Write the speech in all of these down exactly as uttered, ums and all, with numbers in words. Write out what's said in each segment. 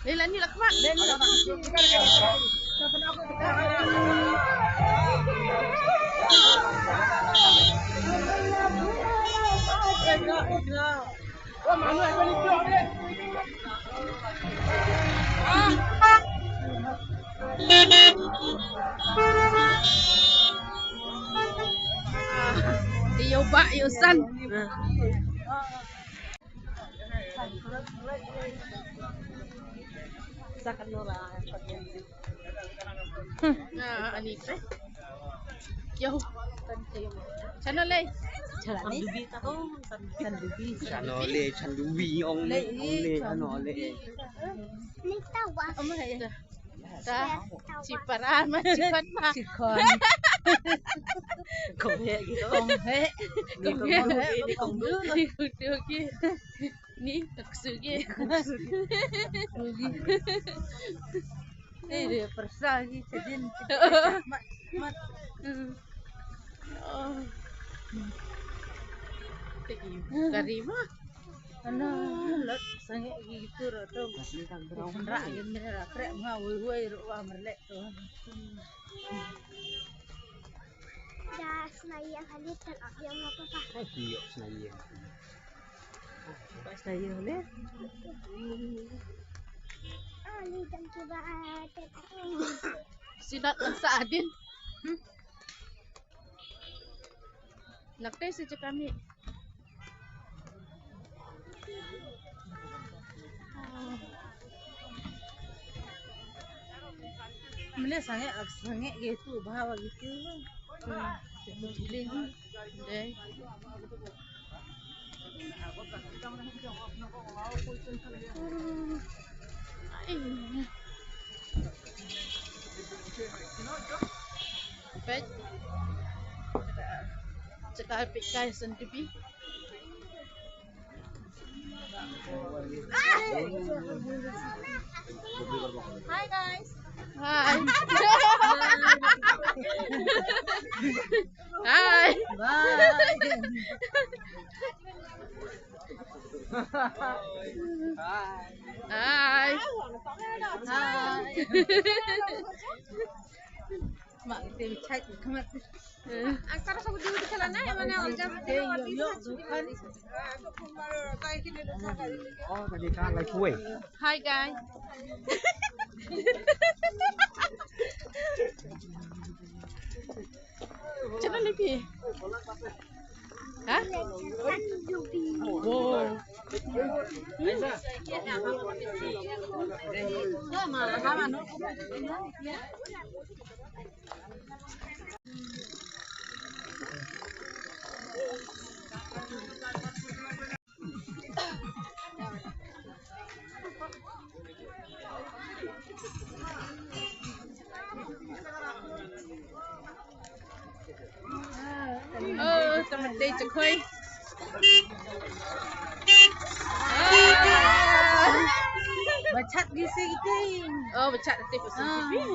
Lila ni lakma. Ïa u bah, ïa u san. Hmm. Ah, ani te. Yo. Channel lei. Channel lei. Channel lei, channel lei, ong lei, ong lei, channel lei. Ni tawa. Om hai. Ta, chi paran ma chi khon ma. Chi khon. Kong he gitu. Kong he. Kong he. Kong du. Kong du ki. Ni tak sugi. Sugi. Eh, dia persa lagi, sedin. Mat, mat. Oh. Karima. Ana, lat sange gitu ra tu. Rak gini ra krek ma wei wei ru wa merlek tu. Da snaiyang hali tan ak yang apa pa. Ai, iyo, snaiyang. Snaiyang le. Ali jam kiba tan ak. Sinat lang sa adin. Hmm. Nak te si cakami. Mene sange, sange gitu, bawa gitu. Hmm. Deh. Peit. Cakap peit kai sendiri. Hi guys. Hi. Hi. Bye. Hi. Hi. Hi. Mak, kita chat, come on. Ang sarap sa video di kalana, eh, mana ang jam. Oh, tadi kan like kue. Hi guys. Channel lagi. Ha? Wow. Oh, tama dei chekhoi. Ah. Bachat gi si kiting. Oh, bachat ti ko si kiting.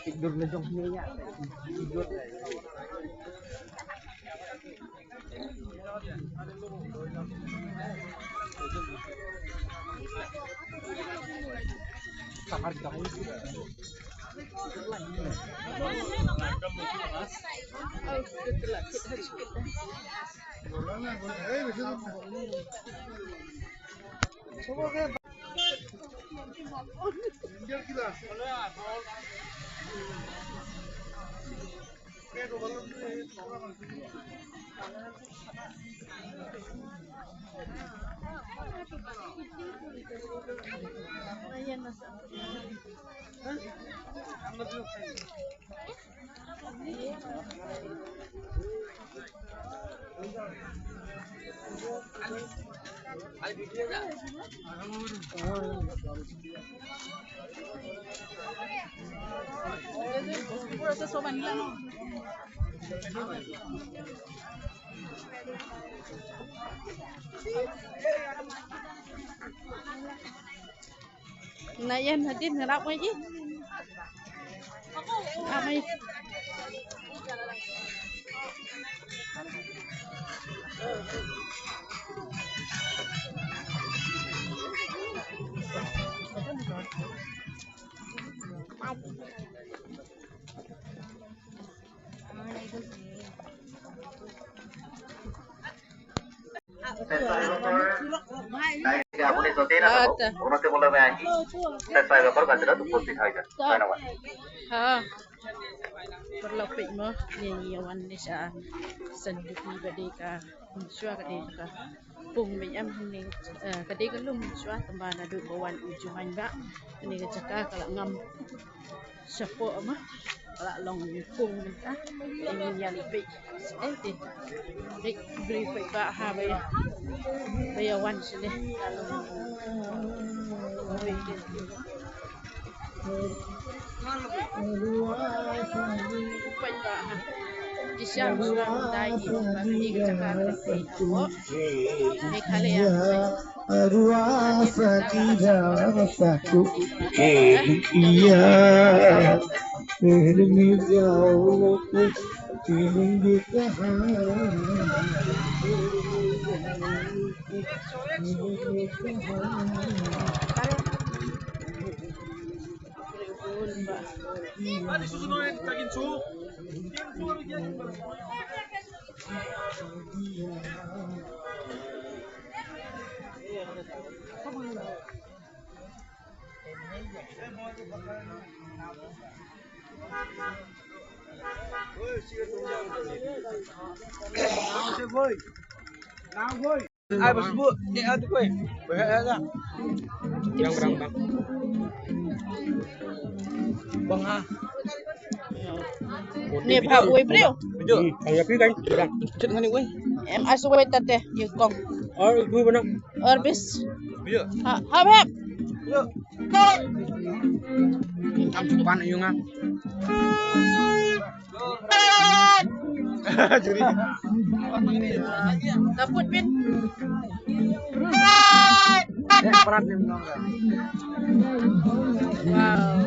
Tidur lejong sini ya. Tidur. Na ïa hadien ngarap mai ji. Ngarap mai. Paralok peit mo, ngi ïa wan ne sha Sandiki ba dei ka mynshuwa, ka dei ka pung beiñ em hangne, eh, ka dei ka lum mynshuwa, tangba naduh ba wan u Jumai ba kane ka jaka ka la ngam shapoh ma, ka la long pung mynta. Te ngin ïa leit peit. Eh, te. Peit, peit, peit ba ha ba ïa, ba ïa wan shane. Peit ba ha. Ki sha mynshuwa mynta i ba kane ka jaka ka la peit. Meghalaya. Arwa saki rawa saku. Hey, iya. Hey, mi jao ko feeling de kaha. Ai, bas bu, eh, atu koi. Bang, bang, bang. Bang, ha. Ni pha wei briew. Video. Hmm, ayo, pi kan. Chet ngani wei. Em, asu wei tate, ye kong. Or, ibu bana. Or bis. Video. Ha, ha, hep. Video. Am chupan yung ah. Juri. Kaput pin. Wow.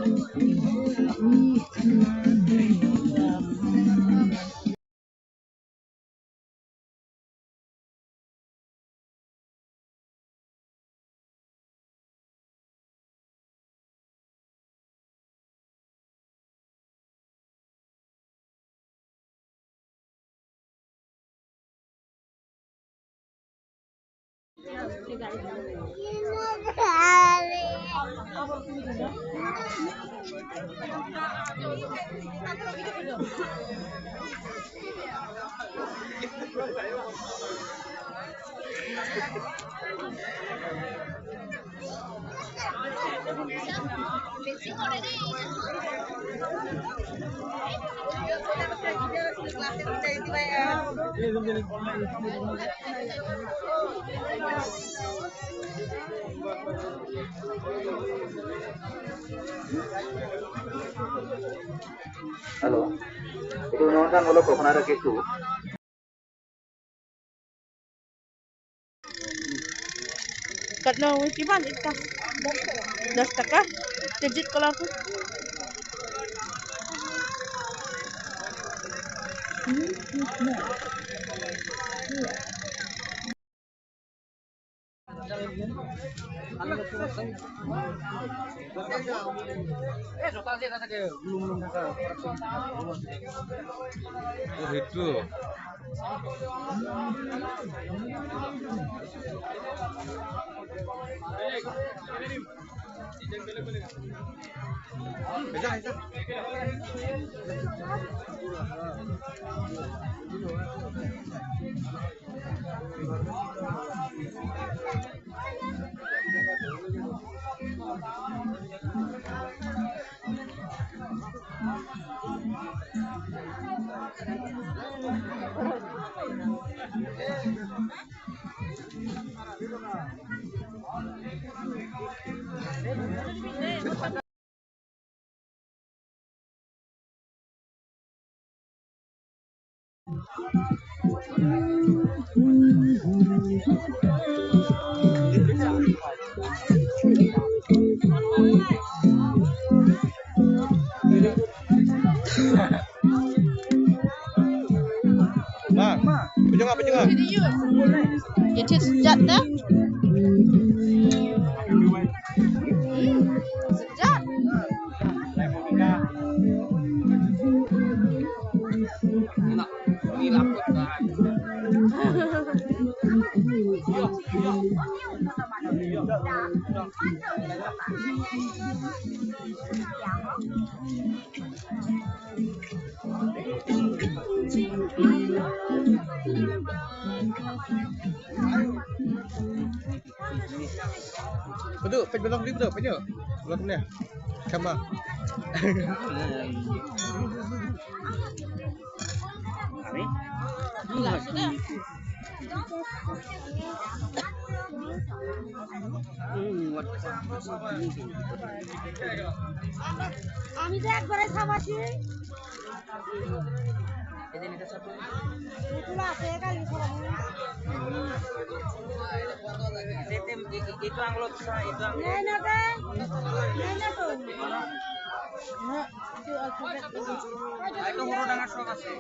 Hello. Itu nonton kalau kau pernah ada kesu. Katno wei ki bang ita. Dos taka. Tejit kalau aku. Oh, itu. Ma, pynjnga, pynjnga. Ïa, thied jat te. Hmm, jat. Padu, pej balong dim tu, padu. Balong ni. Sama. আমি যে একবারে সাবাসি। Itu lah, saya kali sama. Itu anglo sa, itu anglo. Nein, nein, nein, nein, tuh. Itu aku. Itu huru dengan suara sih.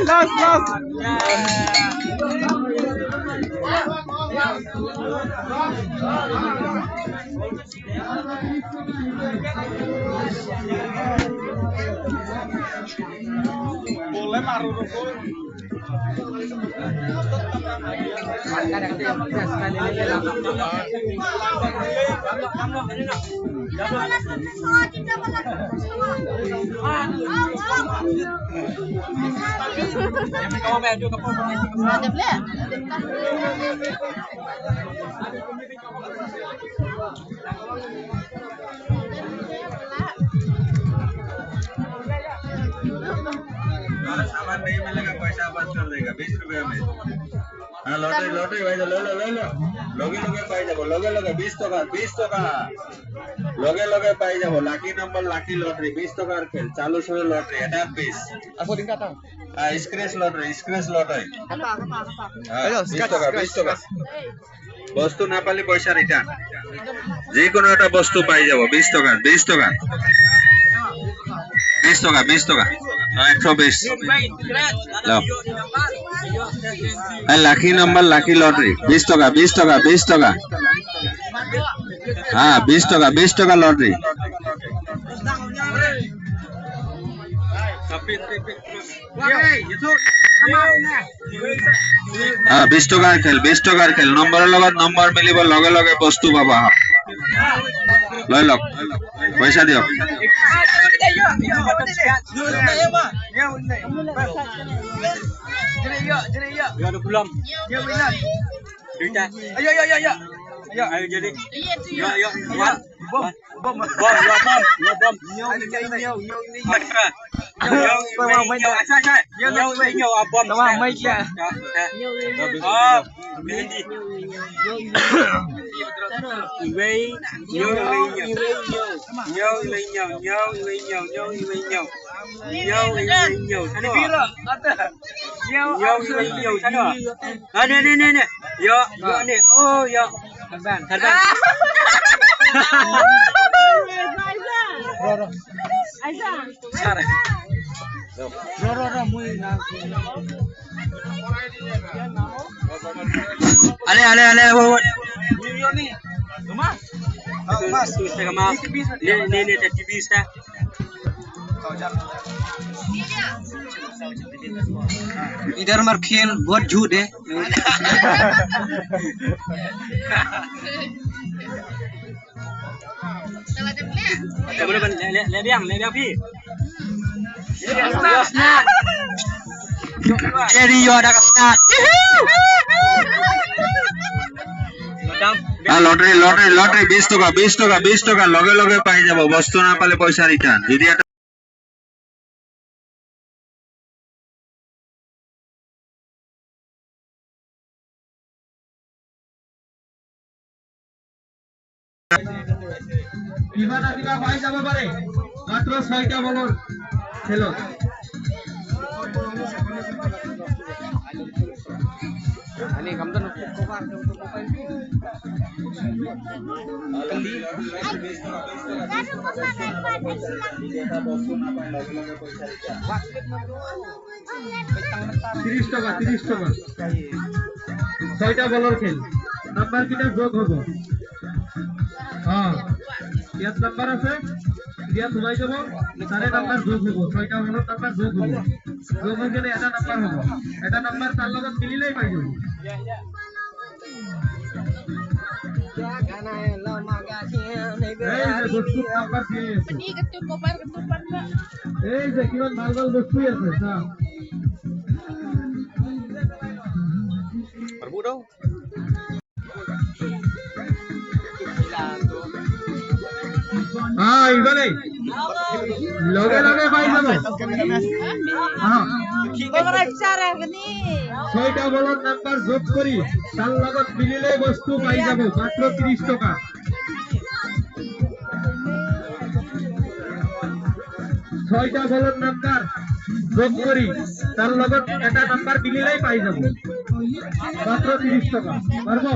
Last, last. नहीं मिलेगा, पैसा वापस कर देगा, बीस रुपया में। হ্যাঁ, লটারি, লটারি ভাই, লো, লো, লো, লো। লগে লগে পাই যাব, লগে লগে, বিশ টাকা, বিশ টাকা। লগে লগে পাই যাব, লাকি নাম্বার, লাকি লটারি, বিশ টাকার খেল, চালু শুরু লটারি, এটা বিশ। Ako din kata. হ্যাঁ, স্ক্র্যাচ লটারি, স্ক্র্যাচ লটারি। হ্যাঁ, বিশ টাকা, বিশ টাকা। বস্তু না পালে পইচা রিটার্ন। যে কোনো একটা বস্তু পাই যাব, বিশ টাকা, বিশ টাকা। বিশ টাকা, বিশ টাকা। হ্যাঁ, একশো বিশ। লাও। এই লাকি নাম্বার, লাকি লটারি। বিশ টাকা, বিশ টাকা, বিশ টাকা। হ্যাঁ, বিশ টাকা, বিশ টাকা লটারি। হ্যাঁ, বিশ টাকার খেল, বিশ টাকার খেল। নম্বৰৰ লগত নম্বৰ মিলিব, লগে লগে বস্তু পাবা। লৈ লওক, পইচা দিয়ক। Ayo, ayo, ayo, ayo. Ayo, ayo, ayo, ayo. Ayo, jadi. Ayo, ayo. Bom, bom, bom, bom, bom. Ayo, ayo, ayo, ayo. Ayo, ayo, ayo, ayo. Ayo, ayo, ayo, ayo. Bom, Mendi. Iwei, nyo, iwei, nyo. Nyo, iwei, nyo, nyo, iwei, nyo, nyo, iwei, nyo. Nyo, iwei, nyo. Sano? Nyo, iwei, nyo, sano? Ah, ni, ni, ni, ni. Yo, yo, ni. Oh, yo. Sarban, sarban. Ro, ro. Sare. Ro, ro, ro, mui na. Ale, ale, ale, wo, wo. Ni, ni, ni. Mas. Ni, ni, ni, T V sa. इधर मर खेल बहुत झूठ है। Boleh, boleh, le, le, le biang, le biang, Pi. Jerry, yo, ada kesan. Ah, lottery, lottery, lottery, বিশ টাকা, বিশ টাকা, বিশ টাকা, লগে লগে পাই যাব, বস্তু না পালে পইচা রিটার্ন। যদি এটা কিবা না কিবা পাই যাব পাৰে। মাত্ৰ ছয়টা বলৰ খেলত। ত্ৰিশ টকা, ত্ৰিশ টকা। ছয়টা বলৰ খেল। নাম্বাৰ কেইটা যোগ হ'ব। অ, ইয়াত নাম্বাৰ আছে, ইয়াত সোমাই যাব, তাৰে নাম্বাৰ যোগ হ'ব। ছয়টা বলৰ নাম্বাৰ যোগ হ'ব। যোগ হৈ কেনে এটা নাম্বাৰ হ'ব। এটা নাম্বাৰ তাৰ লগত মিলিলেই পাই যাব। क्या गाना है, लो मांगा के नहीं এই যে বেয়ারি। বস্তু নাম্বাৰ দিয়ে আছে। এই যে কিমান ভাল ভাল বস্তু আছে, চা। Rebut tau. হা, ইফালে। লগে লগে পাই যাব। হা। ছয়টা বলৰ নাম্বাৰ যোগ কৰি তাৰ লগত মিলিলে বস্তু পাই যাব। মাত্ৰ ত্ৰিশ টকা। ছয়টা বলৰ নাম্বাৰ যোগ কৰি তাৰ লগত এটা নাম্বাৰ মিলিলেই পাই যাব। মাত্ৰ ত্ৰিশ টকা। পাৰিব?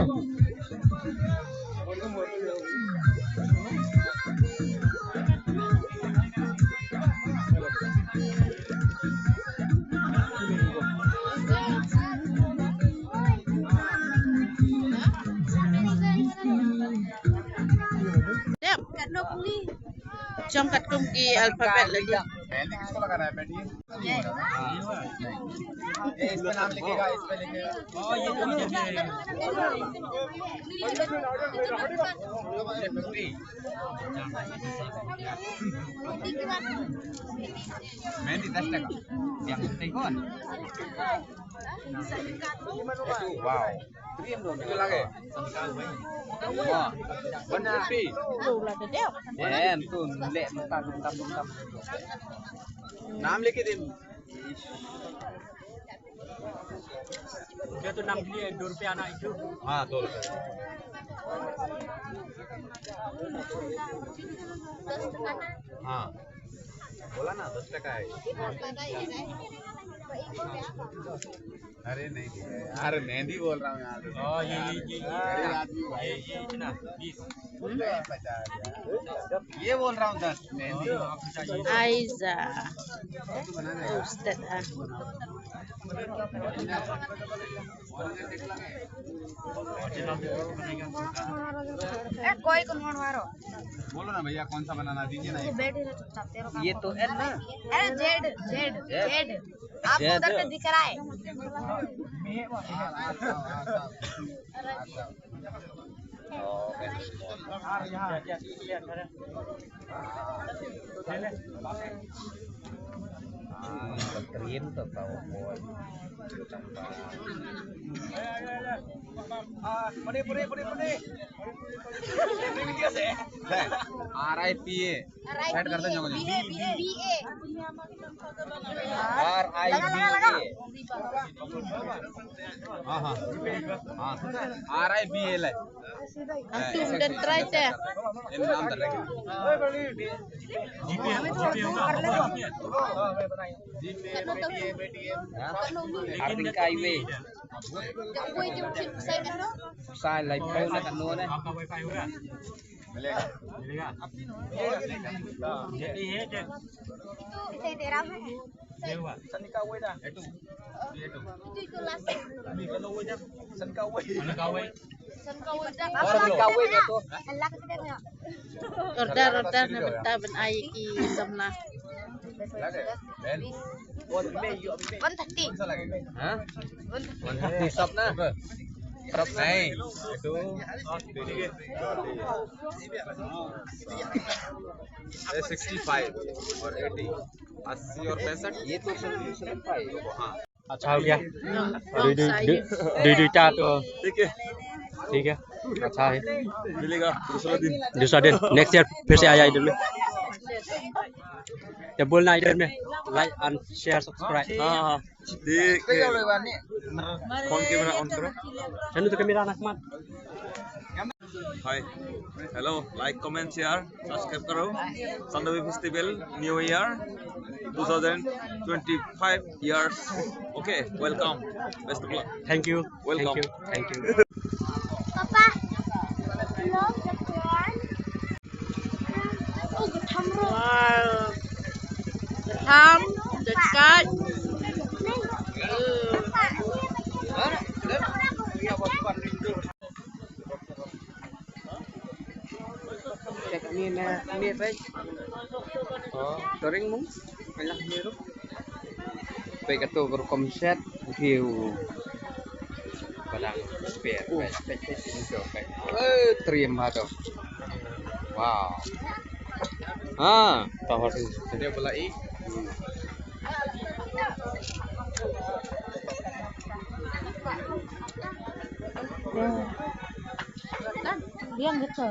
Dep, kat no kuli. Jong katkum ki alphabet lagi. मेहंदी किसको लगाना है, मेहंदी? ये इस पे नाम लिखेगा, इस पे लिखेगा। मेहंदी दस टका। Yang penting kan? Wow. Itu lagi. Wah. Benar. Em, tu lek bentar, bentar, bentar. नाम लिख के दे। Dia tu enam beli dua rupiah anak itu. हाँ, दो रुपये। हाँ, बोला ना, दस टका है। अरे नहीं, अरे मैं नहीं बोल रहा हूँ यार। ओ, ये, ये, ये, ये। गरीब आदमी भाई। ये, ये, ये ना, बीस। ये बोल रहा हूँ दस, मेहंदी। Aiza. Ustad, ah. ए, कोई को नोट मारो। बोलो ना भैया, कौन सा बनाना, दीजिए ना। तू बैठ ही रह चुपचाप, तेरे को ये काम तो है ना। अरे जेड, जेड, जेड। जेड। आपको उधर से दिख रहा है। Cream to tau ko. R I P A. Side कर दो, जो, जो। B A, B A। R I B A। हाँ, हाँ। हाँ। R I B A ले। Antum dan try te. Ini नाम तो लगे। Arting kaiwe. Sai lai pau na kano ne. मिलेगा। मिलेगा। ये है, ये। ये हुआ। Sani kawei dah. Itu. Itu, itu last. Sani kawei. Sani kawei. Sani kawei dah. Sani kawei dah tu. Order, order na bynta ban ai ki samla. One thirty. Ha? One thirty sop na. Sop na. Itu. Eh, sixty five or eighty. अस्सी और पैंसठ। ये तो सर, सर, भाई। हाँ। अच्छा हो गया। हाँ, दुई, दुई, दुई, दुई, दुईटा तो। ठीक है। ठीक है। अच्छा है। मिलेगा दूसरा दिन। दूसरा दिन, next year फिर से आया इधर में। तो बोलना इधर में like and share, subscribe। हाँ, हाँ। ठीक है। कौन कैमरा ऑन करो? चलो तो कैमरा रख मत। Hi. Hello. Like, comment, share, subscribe करो। Sandavi Festival, New Year, two thousand twenty-five years. Okay, welcome. Best of luck. Thank you. Welcome. Thank you. Thank you. Papa, love the corn. Wow. Githam, dekat. Check ni na ni, pej. Oh, toring mung. Banyak ni tu. Pej katu berukom set view. Padang spare. Pej, pej, pej, pej. Eh, trim ha tu. Wow. Ha, tower tu. Dia belah i. Dia gitu.